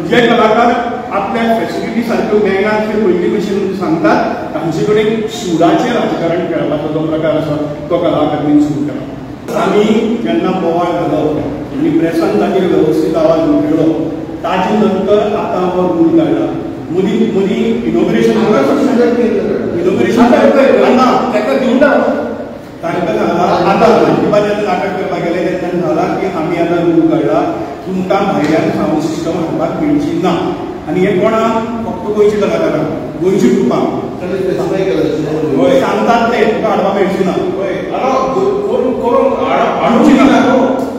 जे कलाकार आपल्याक फॅसिलिटी सारक्यो मेळना ते पयलीं भशेन सांगतात तांचे कडेन सुराचें राजकारण खेळपाचो जो प्रकार आसा तो कला अकादमीन सुरू केला. आमी जेन्ना बोवाळ घालो आनी प्रेसान ताचेर वेवस्थीत आवाज उठयलो ताजे नंतर आतां हो रूल काडला. मदीं मदीं इनॉग्रेशन इनॉग्रेशन ना ताका दिवना तांकां सांगलां आतां राजदीपान जेन्ना नाटक करपाक गेले तेन्ना सांगलां की आमी आतां रूल काडला तुमकां भायल्यान सावंड सिस्टम हाडपाक मेळची ना. आनी हें कोणाक फक्त गोंयच्या कलाकारांक गोंयची ट्रुपांक सांगतात ते तुका हाडपाक मेळची ना.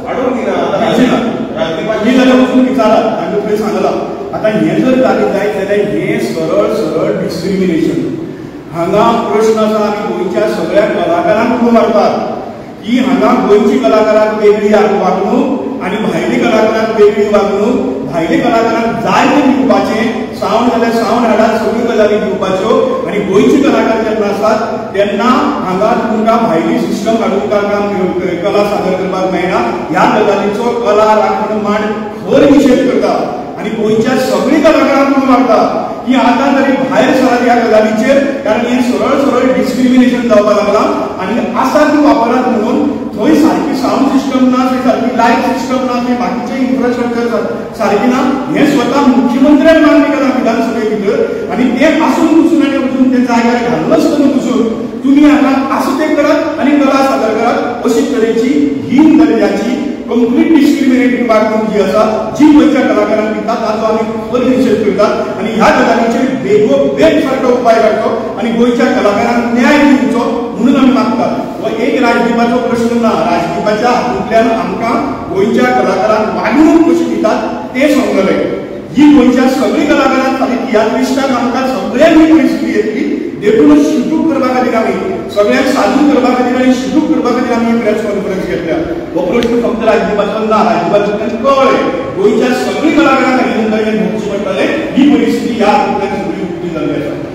हाडूंक दिना ही जाल्यार वचून विचारात तांकां थंय सांगलां. आतां हें जर जालें जायत जाल्यार हें सरळ सरळ डिस्क्रिमिनेशन. हांगा प्रश्न आसा आमी गोंयच्या सगळ्या कलाकारांक उलो मारतात की हांगा गोंयची कलाकारांक वेगळी वागणूक आनी भायली कलाकारांक वेगळी वागणूक, भायले कलाकारांक जाय तें दिवपाचें, सावंड जाल्यार सावंड हाडात सगळ्यो गजाली दिवपाच्यो आनी गोंयचे कलाकार जेन्ना आसात तेन्ना हांगा तुमकां भायली सिस्टम हाडून काम कला सादर करपाक मेळना. ह्या गजालीचो कला राखण मांड खर निशेध करता आनी गोंयच्या सगळीं कलाकारांक उलो मारता की आतां तरी भायर सरात ह्या गजालीचेर, कारण हें सरळ सरळ डिस्क्रिमिनेशन जावपाक लागलां आनी आसा ती वापरात म्हणून थंय सारकी सावंड सिस्टम ना, थंय सारकी लायट सिस्टम ना, थंय बाकीचें इन्फ्रास्ट्रक्चर सारकें ना. हें स्वता मुख्यमंत्र्यान मान्य केलां विधानसभे भितर आनी तें आसून पसून आनी वचून तें जाग्यार घालनासतना पसून तुमी हांगा आसूं तें करात आनी कला सादर करात अशी तरेची हीन दर्जाची कंप्लीट डिस्क्रिमिनेटरी वागणूक जी आसा जी गोंयच्या कलाकारांक दिता ताचो आमी खर निशेध करतात आनी ह्या गजालीचेर बेगोबेग सारको उपाय काडचो आनी गोंयच्या कलाकारांक न्याय दिवचो म्हणून आमी मागतात. हो एक राजदीपाचो प्रश्न ना, राजदीपाच्या हातूंतल्यान आमकां गोंयच्या कलाकारांक वागणूक कशी दितात तें समजलें. ही गोंयच्या सगळीं कलाकारांक खाली तियात्रिस्टांक आमकां सगळ्यांक ही परिस्थिती येतली देखूनच शिटूक करपा खातीर आमी सगळ्यांक साजूक करपा खातीर आनी शिटूक करपा खातीर आमी प्रेस कॉन्फरन्स घेतल्या. हो प्रश्न फक्त राजदीपाचो ना, राजदीपाचो कळ्ळें गोंयच्या सगळीं कलाकारांक हाजे नंतर हें भोगचें पडटलें. ही परिस्थिती ह्या हातूंतल्यान सगळी उक्ती जाल्ली आसा.